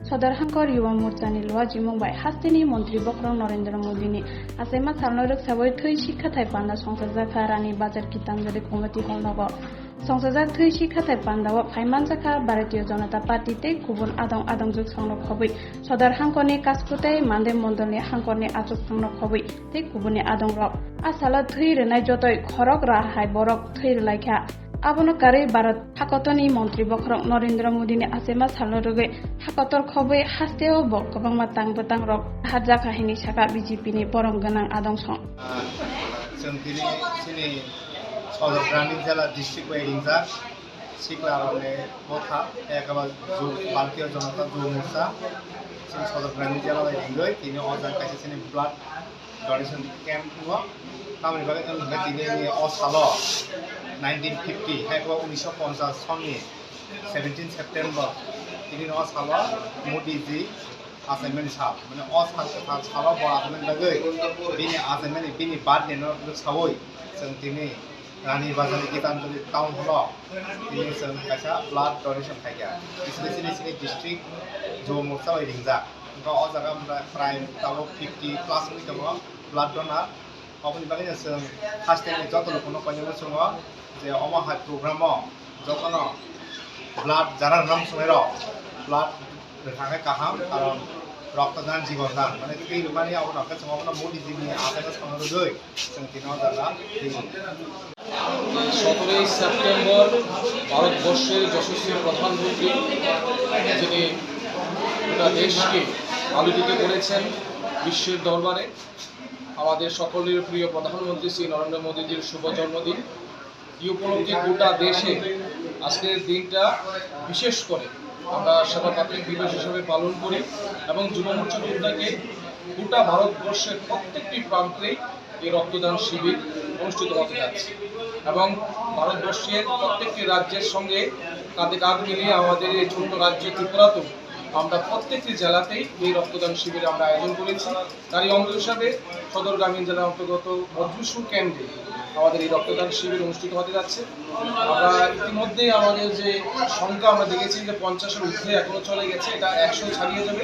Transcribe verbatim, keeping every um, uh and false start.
Sodor Hangkor Yuva Morchani luajimung bai hasteni Montri Bokhorok Narendra Modini achaima salno rwksawi thwi sikhathai panda songchajakha Rani Bazar Gitanjali Community Hall nogo. Songchajak thwi sikhathai pandao phaimanjakha Bharatiya Janata Party tei kubun adong adongjwk songno khobwi Sodor Hangkorni Kasku tei Mande Mondolni Hangkorni achukphangno khobwi tei kubunni adongrok. A salo thwi rwnai jotoi khorok ra hai borok thwi rwlaikha. Abono karwi Bharat hakotorni Montri Bokhorok Narendra Modini achaima salno rwgwi hakotor khobwi hasteo bo kwbangma tang bwtangrok harjakha hinwi sakha B J P ni borom gwnang adong song. Ah, chwng tini chini Sodor Gramin Jela district bai ringjak sikla rokni motha ekaba Bharatiya Janata Yuva Morcha chini Sodor Gramin Jela bai ringwi tini o jaga kaisa chini blood donation camp tongo. Tamoni bagwi wng khe tini o salo nineteen fifty, hai khe unisho ponchas sonni seventeen September, tini o salo Modi ji achaimani sal, mane o sal kwthar salo bo achaimani bagwi bini achaimani, bini birthday no sawi chwng tini Rani Bazar Gitanjali Town Hall o tini chwng kaisa blood donation khaikha, especially chini district Yuva Morcha bai ringjak. Wngkha o jaga prai tabuk fifty plus wngwi tongo blood donor. Oboni bagwi no chwng first time joto lukuno koinwi muchungo je omo hai program o jotono blood jara rwna muchungnai rok blood rwkha khe kaham, karon rokto dan jibon dan, mane twi rwmani abono khe chwng obono Modi ji ni achaino songno rwgwi chwng tini o jaga twi. সতেরোই সেপ্টেম্বর ভারতবর্ষের যশস্বী প্রধানমন্ত্রী, যিনি গোটা দেশকে আলোকিত করেছেন বিশ্বের দরবারে, আমাদের সকলের প্রিয় প্রধানমন্ত্রী শ্রী নরেন্দ্র মোদীজির শুভ জন্মদিন। এই উপলক্ষে গোটা দেশে আজকের দিনটা বিশেষ করে আমরা সেবা পাতৃক দিবস হিসেবে পালন করি এবং যুব মোর্চার উদ্যোগে গোটা ভারতবর্ষের প্রত্যেকটি প্রান্তে এই রক্তদান শিবির অনুষ্ঠিত হতে যাচ্ছে এবং ভারতবর্ষের প্রত্যেকটি রাজ্যের সঙ্গে কাঁধে কাঁধ মিলিয়ে আমাদের এই ছোট্ট রাজ্য ত্রিপুরাতেও আমরা প্রত্যেকটি জেলাতেই এই রক্তদান শিবির আমরা আয়োজন করেছি। তারই অঙ্গ হিসাবে সদর গ্রামীণ জেলার অন্তর্গত ভদ্রেশ্বর কেন্দ্রে আমাদের এই রক্তদান শিবির অনুষ্ঠিত হতে যাচ্ছে। আমরা ইতিমধ্যেই আমাদের যে সংখ্যা আমরা দেখেছি যে পঞ্চাশের ঊর্ধ্বে এখনো চলে গেছে, এটা একশো ছাড়িয়ে যাবে।